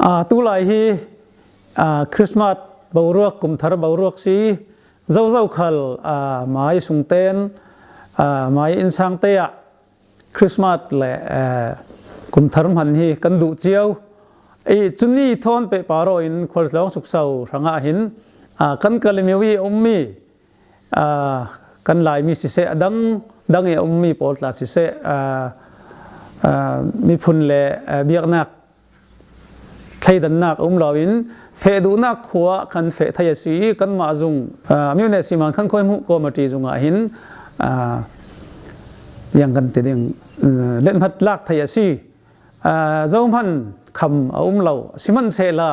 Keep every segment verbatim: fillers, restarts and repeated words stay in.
Aa, tulai hi, aa, Christmas boruak, kumthar boruak si, zozo khal, aa, mai sungten, aa, mai insangte ah Christmas le, aa, kumthar hman hi kan duh cio. I, cuni thawn pehpar aw in Khualtlawng Sukso hrangah hin, aa, kan Kalemyo i a ummi, aa, kan Laimi siseh, a dang, dang i a ummi pawl tla siseh, aa, aa, miphun le, aa, biaknak thleidannak a um loin, feh duhnak khua kan feh thei a si i, kanmah zung, aa, Myone Siman Khankhuai Hmuh Committee zungah hin, aa, ziang kan ti ding, aa, lethmat lak thei a si. Aa, zohman kham a um lo, sihmanhsehla,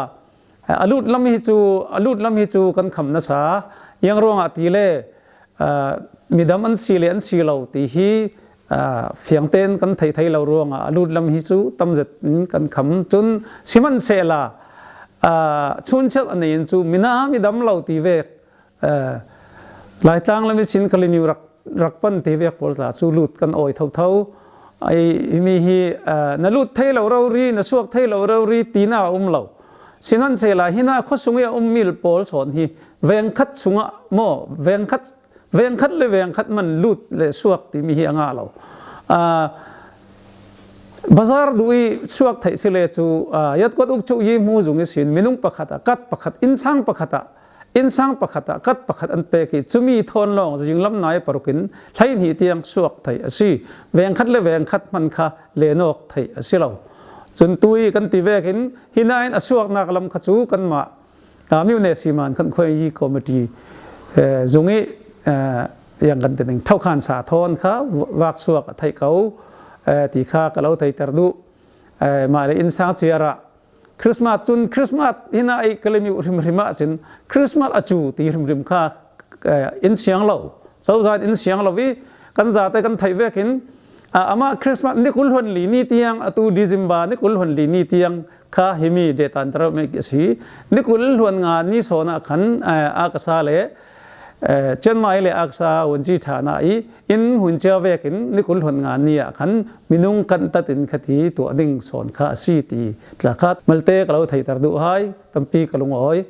a lut lam hi cu, a lut lam hi cu kan kham nasa. Ziang ruangah ti le, aa, midam an si le an si lo ti hi, aa, fiangten kan theih thei lo ruangah a lut lam hi cu tam zet in kan kham. Cun sihmanhsehla, aa, chunchiat a nei in cu mina midam lo ti vek, aa, Laitlang le Misin Kalemyo rak, rak pan ti vek pawl tla cu lut kan awi thotho. Ai, himi hi, aa, na lut thei lo rori, na suak thei lo rori tina a um lo. Sihmanhsehla, hina khuasung i a um mi pawl sawn hi vengkhat sungah maw, vengkhat, vengkhat le vengkhat man lut le suak timi hi a ngah lo. Aa, bazar duh i suak theih si le cu, aa, Yatkuat Ukchu i hmu zung ihsin minung pakhat ah, kat pakhat, innsang pakhat ah, innsang pakhat ah, kat pakhat an pek i, cumi thawn lawng zinglam nai paruk in hleihnih tiang suak theih a si. Vengkhat le vengkhat hman kha lenawk theih a si lo. Cun tui kan ti vekin, hina in a suaknak lam kha cu kanmah, aa, Myone Siman Khankhuai i committee, ee, zung i, ee, ziang kan ti ding, thokhan sa thawn kha vak suak a theih ko, ee, ti kha ka lo theiter duh. Ee, mah le innsang ciar ah Christmas cun, Christmas hina i Kalemyo hrimhrim ah cun Christmas a cu ti hrimhrim kha, ee, in siang lo. Cozah in in siang lo i, kan zate kan theih vekin, aa, amah Christmas ni kul hluan li ni tiang, atu December ni kul hluan li ni tiang kha himi date an taro mek a si. Ni kul hluan nga ni sawn ah khan, ee, a ka sa le, ee, Chiang Mai le a ka sa Wungyi ṭhan ah i, in hun cia vekin ni kul hluan nga ni ah khan minung kan tat in kha ti tuah ding sawn kha a si ti tla kha malte ka lo theiter duh hai, tampi ka lungawi.